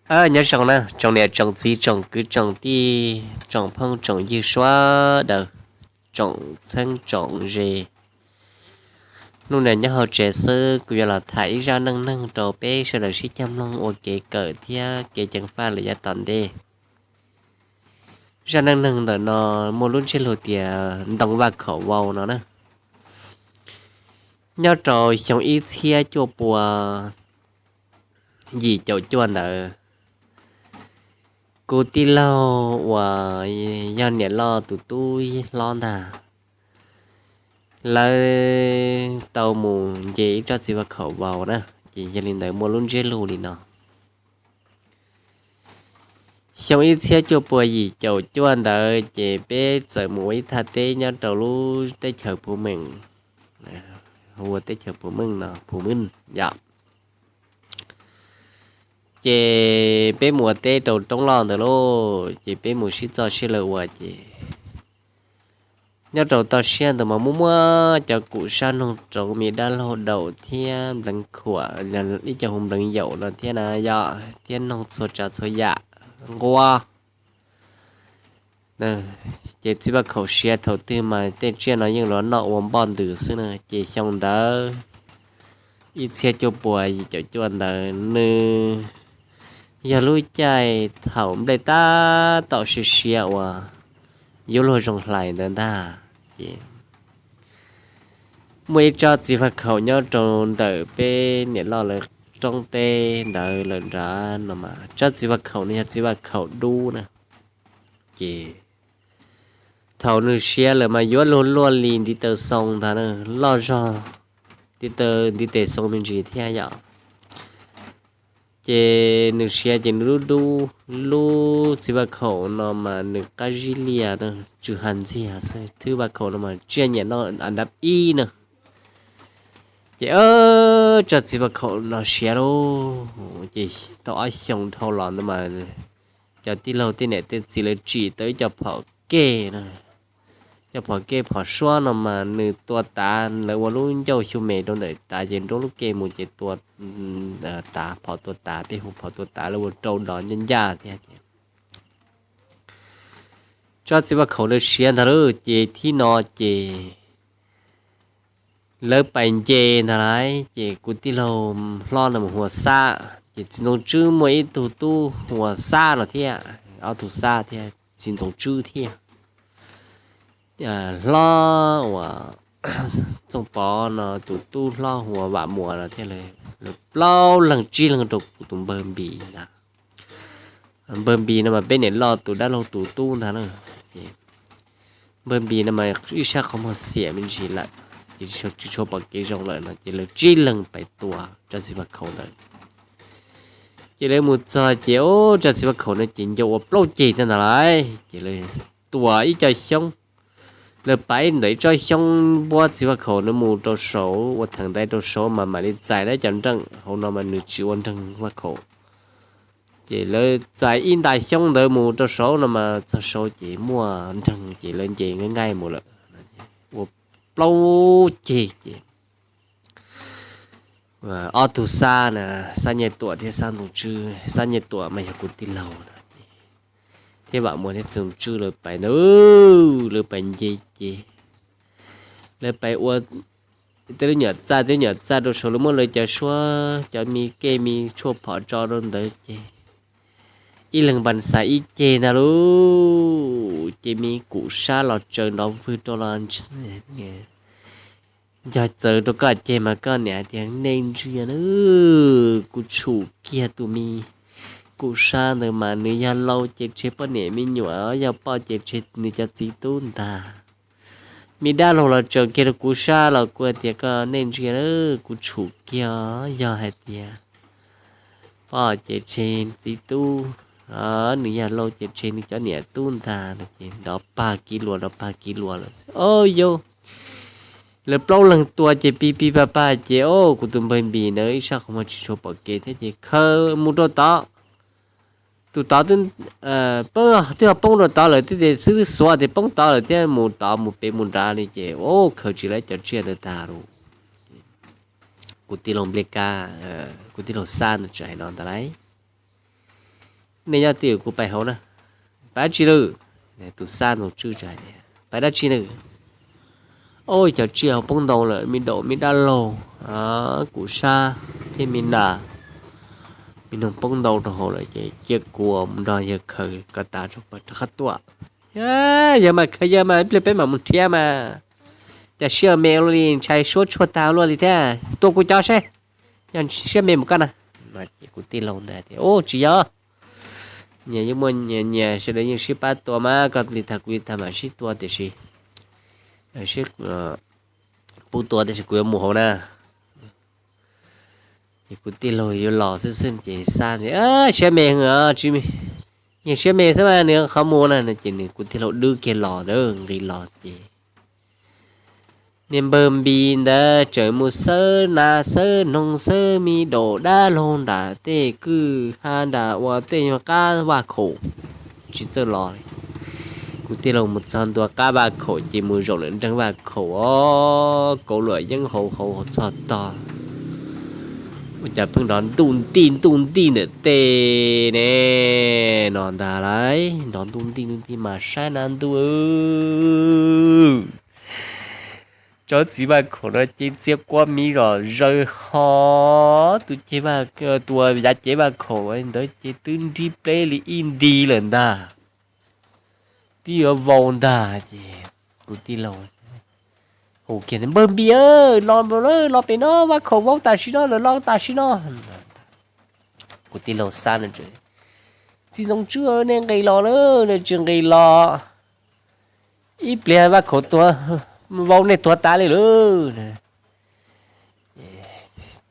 Nyob zoo na tsoom niam tsoom txiv tsoom kwv tsoom tij tsoom phooj tsoom ywg sawv daws, tsoom txheeb tsoom ze. Hnub no nyob hauv tsev xwb kuv yuav los tham ib zaj neej neeg rau peb sawv daws sib cog mloog ua kev kawm thiab kev ceev faj lawm yav tom ntej. Zaj neej neeg ntawm no muaj lub ntsiab lus tias ntoo vaj khaum vau no na. Nyob rau xyoo ib txhiab cuaj pua yim caum cuaj ntawd, kuv tij laug uas yog niam loj tus tub hlob ntag, lawv tau mus nce ib tsob txiv vaj khaum vau na. Ces yog li ntawd muaj lub ntsiab lus li no. Xyoo ib txhiab cuaj pua yim caum cuaj ntawd ces peb txawm mus ua ib thaj teb nyob rau lub teb chaws Phu Meej, hu ua teb chaws Phu Meej no, Phu Meej yom. Ces peb mus ua teb rau roob loj ntawd lauj, ces peb mus sib txoj sib law ua ces nyob rau toj siab ntawd mas muaj muaj cov kum sab noog roov, me dab laug daum thiab npleev khuam, ib co hu npleev yaum no thiab na yom, thiab noog txhua tsav txhua yam nquab. Ces txiv vaj khaum siav thaum twg mas tej tsiaj no yeej los noj ua npoj ntws xwb na. Ces xyoo ntawd ib txhiab cuaj pua yim caum cuaj ntawd nws yog lub caij thaum nplej tab tom siav siav uas yuav luag zoo hlais ntawd ntag. Ces muaj ib tsob txiv vaj khaum nyob rau ntawm peb niam loj lawv roob teb ntawd lawm nrad no mas tsob txiv vaj khaum no yog txiv vaj khaum dub na. Ces thaum nws siav lawm mas yuav luag luaj li ntiv taw xoo ntag na, loj zog ntiv taw, ntiv tes xoo me ntsis thiab yom. Ces nws siav ces nws dub dub, lub txiv vaj khaum no mas nws qab zib liaj na, tsw ha ntxiag xwb. Thwb vaj khaum no mas tsiaj nyiam noj a ntab ib na. Ces tsob txiv vaj khaum no siav lauj, ces tau ob xyoos dhau los ntawd mas cov tij laug tej niam tej txiv lawv tsim tau ib co phom kej, cov phom kej phom suab no mas nws tua tav, lawv ua lub ncauj xyu mes rau ntawm tav ces nrub lub kej mus ces tua tav, phom tua tav, peb hu phom tua tav, lawv ua rau dov ncaj ncaj thiab ces tsob txiv vaj khaum ntawd siav ntag lauj. Ces thib no ces lawv pais nce ntag lauj, ces kuv tij laug hlob no mus hu ua Xab, ces txiv Ntxoov Tswb muaj ib tug tub hu ua Xab no thiab, ob tug Xab thiab txiv Ntxoov Tswb thiab. Hlob uas Txooj Pov no tus tub hlob hu ua Vam Muas no thiab, lawv plaub leeg tsib leeg rau kuv tus npawg Npis ntag. Npawg Npis no mas peb niam loj tus dab laug tus tub ntag na. Npawg Npis no mas ib sab qhov muag xiam me ntsis lawm, ces tsis tshua pom kev zoo lawm no ces lawv tsib leeg pais tua tsob txiv vaj khaum ntawd. Ces lawv mus txog ces ub, tsob txiv vaj khaum no ces ncau ua plaub ceg thiab ntag lauj. Ces lawv tua ib co xyoob, lawv pais ntawm ib tsob xyoob npuab txiv vaj khaum no mus rau saud, ua theem ntaiv rau saud mas mam li txais tau cov nreej, hauv no mas nws tsis ua nreeg vaj khaum. Ces lawv txais ib nta xyoob ntawd mus rau saud no mas txog saud ces muaj nreeg ces lawv nce nqaij nqaij mus lawm. Ua plaub ceg ces ob tug Xab na, Xab Nyiaj Tuam thiab Xab Ntxoov Tswb, Xab Nyiaj Tuam mas yog kuv tij laug no, thiab Vam Muas thiab Txoov Tswb lawv pais ntawd, lawv pais nce ces lawv pais ua tej lub nyuam txaj tej lub nyuam txaj rau saud, lawv muab lawv cov suab cov me kej me tshuaj phom tso rau ntawd ces ib leeg npas xav ib ceg ntag lauj. Ces me kum sab los tsaws nrov vwg rau los ncog txawv rau koj ceg mas koj niam hais tias nej ntsia na, kuv tshum kiag tus me kum sab ntawd mas nws yog laus ces tseg poj niam me nyuam, yog poj ces tseg nws cov txiv tub ntag. Me dab laug los tsaws kiag rau kuv sab los kuv hais tias koj nej ntsia na, kuv tshum kiag, yog hais tias poj ces tseg txiv tub, nws yog laus ces tseg nws cov niam tub ntag no ces nrov pag kiv luas nrov pag kiv luas lawm. Au yau, lawv plaub leeg tua ces pig pig pag pag ces, au, kuv tus npawg Npis ntawd ib sab qhov muag tsis tshua pom kev thiab ces khaws mus rau tod. Tus tod twb, twb ho poob rau tod lawm, twb tias xwb twb xuav tias poob tod lawm thiab mus tod mus pem mus nrad li ces, au, khaws tsis lawv cov tsiaj ntawd tag lawm. Kuv tij laug Npliaj Kab, kuv tij laug Xab ntawd tseem hais no ntag lauj. Nej nyob twj ywm, kuv pais hauv na. Pais dab tsi lawm? Tus xab ntoo tswb hais tias, pais dab tsi na? Oj, cov tsiaj hauv poob ntau lawm, me daum me dab laug, kuv sab thiab me nas, me noog poob ntau rau hauv lawm ces cia kuv mus nrog yawg khaws kom tas rau pem rov qab tuaj. Yawg mas khaws, yawg mas ib pliag peb mam mus nrhiav mas. Cas siab me ua luaj li, ntshai suab tshuaj tag ua luaj li thiab. Tua kuv cov seb, yog siab me mus koj na. No ces kuv tij laug ntawd tias, ub, tsis yog, nyias yeej muaj nyias, sawv daws yeej sib pab tua mas, koj li tag kuv li tag mam sib tua tiam sis, sib pub tua tiam sis kuv yuav mus hauv na. Ces kuv tij laug yuav los xwb xwb ces xab tias, siab me heev os, tsis, yeej siab me xwb mas nws qhov mus na no ces nws, kuv tij laug dwb kiag los ntawd nqis los ces niag npawg Npis ntawd tseem mus xawb nas xawb noog xawb me daum dab laug nram tej kwj ha nram uas tej nyuag qab vaj khaum tsis txawj los li. Kuv tij laug mus txog ntua qab vaj khaum ces mus zaum lawm nreeg vaj khaum os, kauv luam yeeb hauv hauv txog tog. Ua cas pheej nrov ntuj ntij ntuj ntij ntawm tej ne no ntag lauj. Nrov ntuj ntij ntuj ntij mas saib na ntuj, tsob txiv vaj khaum no ces txiav quab miv zom zaws ho, tus ceg, tus yav cev vaj khaum ntawd ces twb nrib pleb li ib nti lawm ntag, twb yuav vau ntag ces kuv tij laug hu kiag, npawg Npis, los, los pem no, vaj khaum vau tam sim no lawm, los tam sim no. Kuv tij laug xab no, txiv ntxoov tswb, nej nqis los na, nej tsis nqis los ib pliag vaj khaum tuag, vau nej tuag tas li lawm.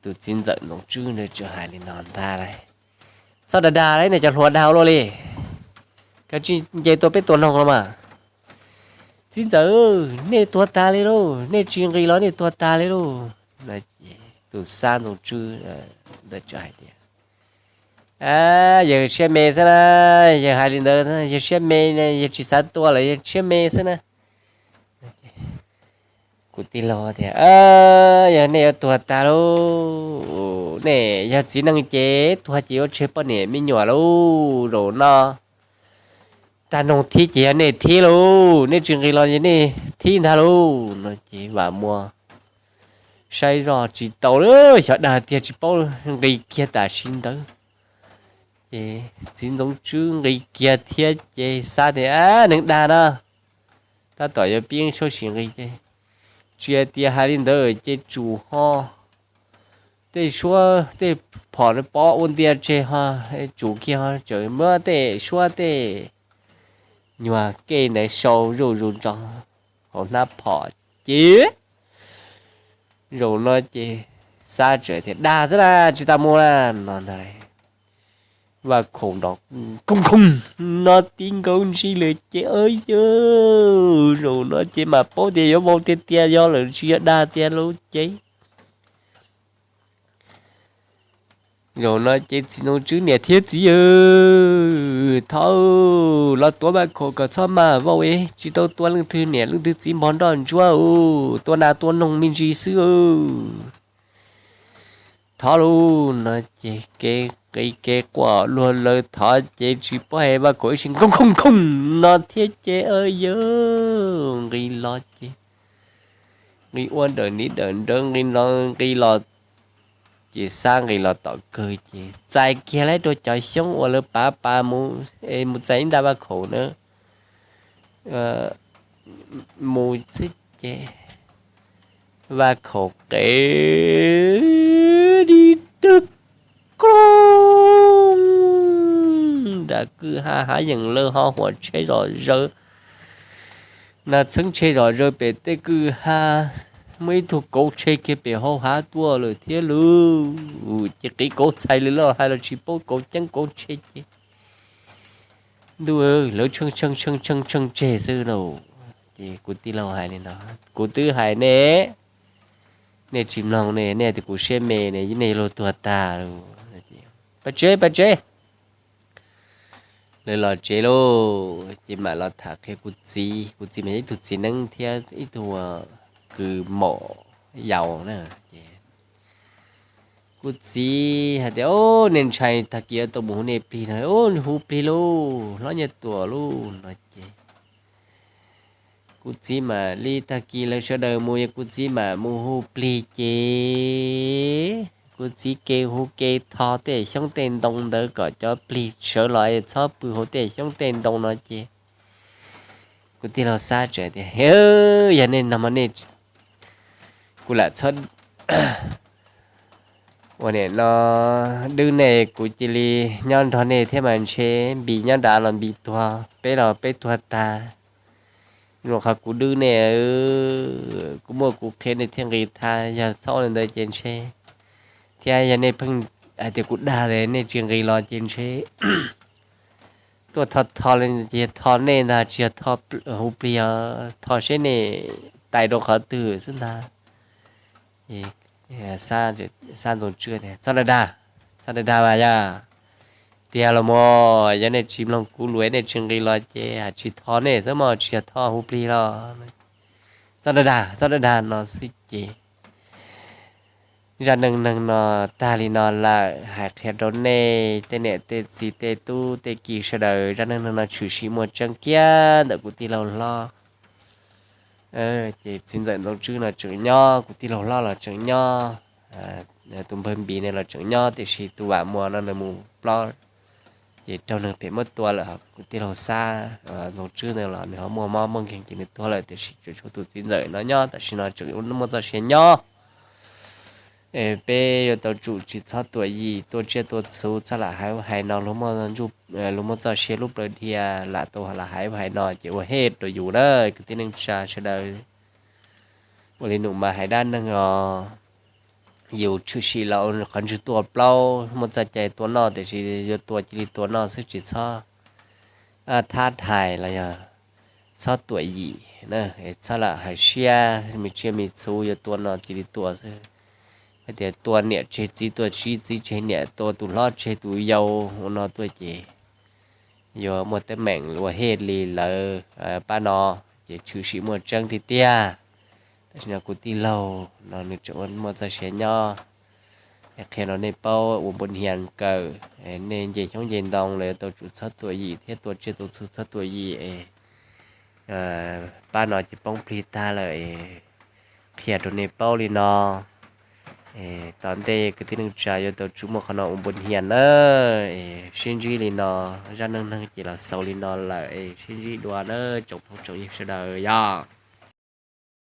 Tus txiv ntxawm ntxoov tswb ntawd tseem hais li no ntag lauj, txhob dag dag lauj, nej cov hluas dag ua luaj li, koj tsis nce tuaj peb tua noog los mas. Txiv ntxawm, nej tuag tas li lauj, nej tsis nqis los nej tuag tas li lauj. Tus xab ntxoov tswb ntawd tseem hais tias, yawg siab me xwb na, yawg hais li ntawd yawg siab me, yawg tsis xav tua lawm yawg siab me xwb na. Kuv tij laug tias, yog nej yuav tuag tas lauj, nej yog txiv neej ces tuag ces yuav tseg poj niam me nyuam lauj, zaum no tag noog thib ces yog nej thib lauj, nej tsis nqis los yog nej thib ntag lauj no ces vam muas saib zoj tsis tau li, xyov dag tiag tsis paub, nqis kiag tam sim ntawd ces txiv ntxoov tswb nqis kiag thiab ces xav tias, neeg dag na, tab tom yuav pib suab sim nqis ces, tsis hais tias hais li ntawd ces tsum ho tej suab tej phom no pov ua ntia tseg ho, tsum kiag ho tseem muab tej suab tej nyuag kej ntawd sau zuj zus ntso hauv hnab phom ces zaum no ces xav tseem tias dag xwb na tsis tas mus na no ntag. Vaj khaum nrov khoov khoov no tib nkaug ntsig lawm ces, zaum no ces mam paub tias yuav vau tiag tiag yog lawm tsis yog dag tiag lauj ces. Zaum no ces txiv ntxoov tswb niam thiab txiv, thov los tuav vaj khaum kom txhob mag vau es tsis tau tua leej twg niam leej twg txiv npog nroj ntsuab, tua nas tua noog me ntsis xwb. Thov lauj no ces kev nqis kev quaj luag lawv thov ces tsis paub hais vaj khaum ib sij nkoog khoov khoov no thiab ces, yawg nqis los ces nqis ua dawm niv dawm nrawv nqis los, nqis los ces xav nqis los tom kawg ces txais kiag lawm rau cov xyoob uas lawv pav pav mus, mus txais ib nta vaj khaum na mus xwb ces vaj khaum qe di dawg koob nram kwj ha hav yeem lawv ho huam tsheb zom zaws, nas txheeb tsheb zom zaws pem tej kwj ha, muaj ib tug kauv tshe kiag pem hauv hav tuaj lawm thiab lauj. Ces qiv kauv txhais li los hais los tsis paub kauv ceeb kauv tshe ces ntuj, lawv tshee tshee tshee tshee tseg xwb lauj. Ces kuv tij laug hais li no, kuv twb hais nej, nej tsis mloog ne, nej tias kuv siab me ne, nej yuav luag tuag tag lauj. Pab tsev, pab tsev. Lawv los tsev lauj, ces mam los tham qhia kuv txiv, kuv txiv mas yog ib tug txiv neeb thiab ib tug kws mom yaus na ces kuv txiv hais tias, o, nej ntshai tag kis yuav tau mus hu nej plig no, o, hu plig lauj, hlob Nyiaj Tuam lauj no ces kuv txiv mam li, tag kis lawv sawv daws mus, kuv txiv mam mus hu plig ces kuv txiv ke hu ke tho tej xyoob tej ntoo ntawd kom cov plig sawv los txhob pw hauv tej xyoob tej ntoo no ces kuv tij laug Xab tseem tias, yog nej no mas nej, kuv lam txhob ua nim no dwb nej, kuv cia li nyob nrog nej thiab mas ntshe Npis nyob nrad los Npis tuag, peb los peb tuag tag. Rau qhov kuv dwb nej, kuv muaj kuv qhia nej thiaj nqis tha, yog txhob ua li ntawd ces ntshe, thiab yog nej pheej hais tias kuv dag nej tsis nqis los ces ntshe tuaj tho tho li ces tho nej ntag, tsis yog tho hu plig, tho seb nej tais rau qhov twg xwb ntag. Xab Ntxoov Tswb tias, txhob dag dag, txhob dag dag mas yog tiag los mas, yog nej tsis mloog kuv lus nej tsis nqis los ces tsis tho nej xwb mas, tsis yog tho hu plig los. Txhob dag dag, txhob dag dag no xwb ces zaj neej neeg no tag li no lawm. Hais qhia rau nej tej niam tej txiv tej tub tej ki sawv daws, zaj neej neeg no tshwm sim muaj tseeb kiag ntawm kuv tij laug hlob. Ces txiv ntxawm Ntxoov Tswb no tseem nyob, kuv tij laug hlob los tseem nyob, tus npawg Npis ne los tseem nyob, tiam sis tus Vam Muas no nws mus plob ces raug neeg phem muab tua lawm. Kuv tij laug Xab, Ntxoov Tswb ntawd los nws ho muaj mob muaj nkeeg ces nws tuag lawm, tiam sis tseem tshuav tus txiv ntxawm no nyob, tam sim no tseem muaj txoj sia nyob. Peb yuav tau tsum tsis txhob tuam yim, tua tsiaj tua txhu txhob lam hais ub hais no, luag muaj txoj sia lub plawv dhia lam tau lam hais ub hais no ces ua hej rau yus na kwv tij neej tsa sawv daws. Ua li nus mas hais dab neeg os, yus tshwm sim los qhov ntswg tuaj plaub, muaj txoj cai tua noj tiam sis yuav tua cia li tua noj xwb, tsis txhob thab thais los yog txhob tuam yim, txhob lam hais siab, me tsiaj me txhu yuav tua no cia li tua xwb. Hais tias tua niam tseg txiv, tua txiv tseg niam, tua tus hlob tseg tus yau ua no tuaj ces yuav muaj teeb meem ua hej li lawv pab no, ces tshwm sim muaj tseeb tiag tiag. Tam sim no kuv tij laug no nws tseem muaj txoj sia nyob, qhia rau nej paub ua npu hia kawm, nej nce xyoob nce ntoo los yuav tau tsum txhob tuam yim thiab tua tsiaj tua txhu txhob tuam yim. Pab no ces poob plig tag lawm, qhia rau nej paub li no. Tom ntej kwv tij neej tsa yuav tau tsum muaj qhov no ua npu hia na. Sib ntsib li no, zaj neej neeg ces los xaus li no lawm, sib ntsib dua na tsoom phooj tsoom ywg sawv daws yog.